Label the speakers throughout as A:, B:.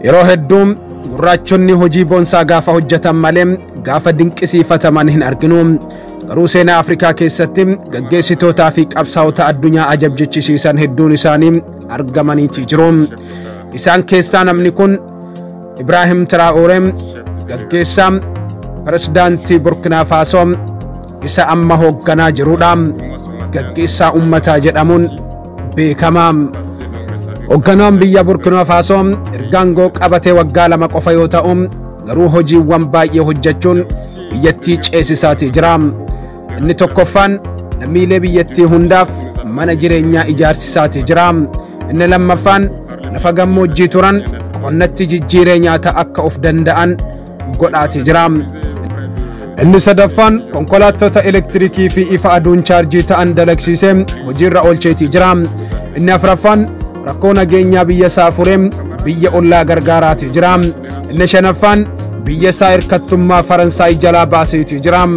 A: Yeroo hedduu gurraachonni hojii boonsaa gaafa hojjetan malee gaafa dinqisiifataman hin arginu. Garuu seenaa Afrikaa keessatti gaggeessitootaa fi qabsaa'ota addunyaa ajab jechisiisan hedduun isaanii argamaniiti jiru. Isaan keessaa namni kun Ibraahim Tiraa'ooree, gaggeessaa pirezidaantii Burkinaa Faasoo isa amma hoogganaa jirudha. Gaggeessaa uummataa jedhamuun beekama. Hoogganaan biyya Burkinaa Faasoo erga aangoo qabatee waggaa 2 qofa yoo ta'u, garuu hojiiwwan baay'ee hojjechuun biyyattii ceesisaatii jira. Inni tokkoffaan lammiilee biyyattii hundaaf mana jireenyaa ijaarsisaatii jira. Inni lammaffaan lafa gammoojjii turan qonnatti jijjiiree nyaata akka of danda'an godhaatii jira. Inni sadaffaan konkolaattota elektirikii fi ifa aduun chaarjii ta'an dalagsiisee hojiirra oolcheetii jira. Inni afraffaan rakkoo nageenyaa biyya isaa furee biyya ollaa gargaaraatii jira. Inni shanaffaan biyya isaa hirkattummaa Faransaay jalaa baaseetii jira.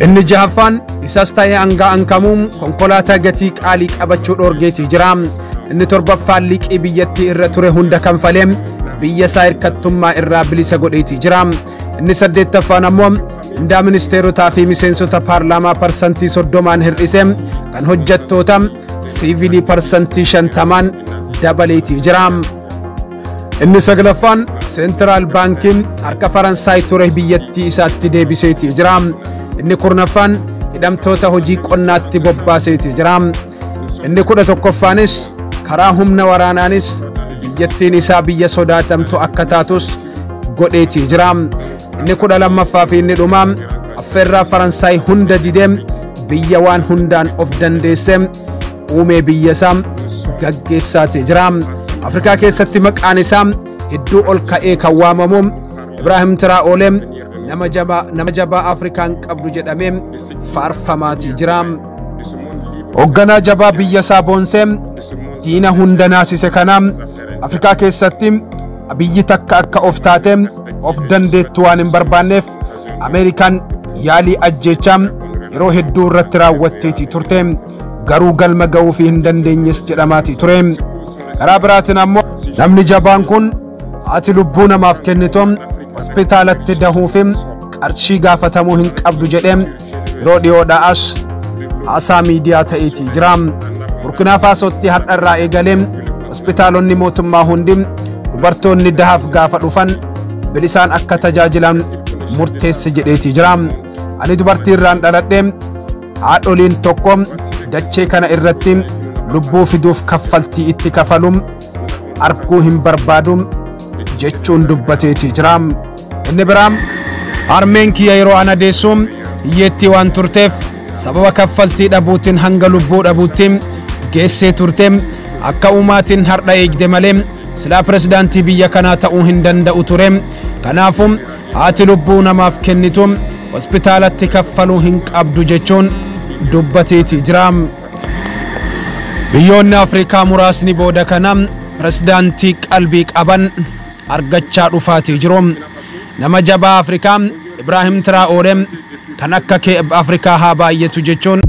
A: Inni jahaffaan isas ta'ee hangaa'an kamuu konkolaataa gatii qaalii qabachuu dhoorgeetii jira. Inni torbaffaan liqii biyyattii irra ture hunda kanfalee biyya isaa hirkattummaa irraa bilisa godheetii jira. Inni saddeettaffaan ammoo mindaa ministeerotaa fi miseensota paarlaamaa 30% hir'isee kan hojjettoota siivilii 50% dabaleetii jira. Inni saglaffaan seentiraal baankiin harka Faransaay ture biyyattii isaatti deebiseetii jira. Inni kurnaffaan hidhamtoota hojii qonnaatti bobbaaseetii jira. Inni 11ffaanis karaa humna waraanaanis biyyattiin isaa biyya sodaatamtu akka taatus godheetii jira. Inni 12ffaa fi inni dhumaa affeerraa Faransaay hunda didee biyya waan hundaan of dandeesse uumee biyya isaa gaggeessaatii jira. Afrikaa keessatti maqaan isaa hedduu ol ka'ee kan waamamu Ibraahim Tiraa'oolee nama jabaa Afrikaan qabdu jedhamee faarfamaatii jira. Hoogganaa jabaa biyya isaa boonsee diina hunda naasise kana Afrikaa keessatti biyyi takka akka of taate of dandeettu waan hin barbaanneef Ameerikaan yaalii ajjeechaa yeroo hedduu irratti raawwatteetii turte, garuu galma ga'uufii hin dandeenyes jedhamaatii ture. Karaa biraatiin ammoo namni jabaan kun haati lubbuu namaaf kennitu hospitaalatti dahuufi qarshii gaafatamuu hin qabdu jedhee yeroo dhiyoodhaa as haasaa miidiyaa ta'eetii jira. Burkinaa Faasootti har'a irraa eegalee hospitaalonni mootummaa hundi dubartoonni dahaaf gaafa dhufan bilisaan akka tajaajilan murteesse jedheetii jira. Ani dubartii irraan dhaladhe, haadholiin tokko dachee kana irratti lubbuu fiduuf kaffaltii itti kafaluun arguu hin barbaadu jechuun dubbateetii jira. Inni biraa harmeen kiyya yeroo ana deessu hiyyeettii waan turteef sababa kaffaltii dhabuutiin hanga lubbuu dhabuutti geessee turte, akka uumaatiin har'a eegde malee silaa pirezidaantii biyya kanaa ta'uu hin danda'u ture. Kanaafuu haati lubbuu namaaf kennitu hospitaalatti kaffaluu hin qabdu jechuun dubbateetii jira. Biyyoonni Afrikaa muraasni booda kana pirezidaantii qalbii qaban argachaa dhufaatii jiru. Nama jabaa Afrikaa Ibraahim Tiraa'oolee kan akka kee Afrikaa haa baay'atu jechuun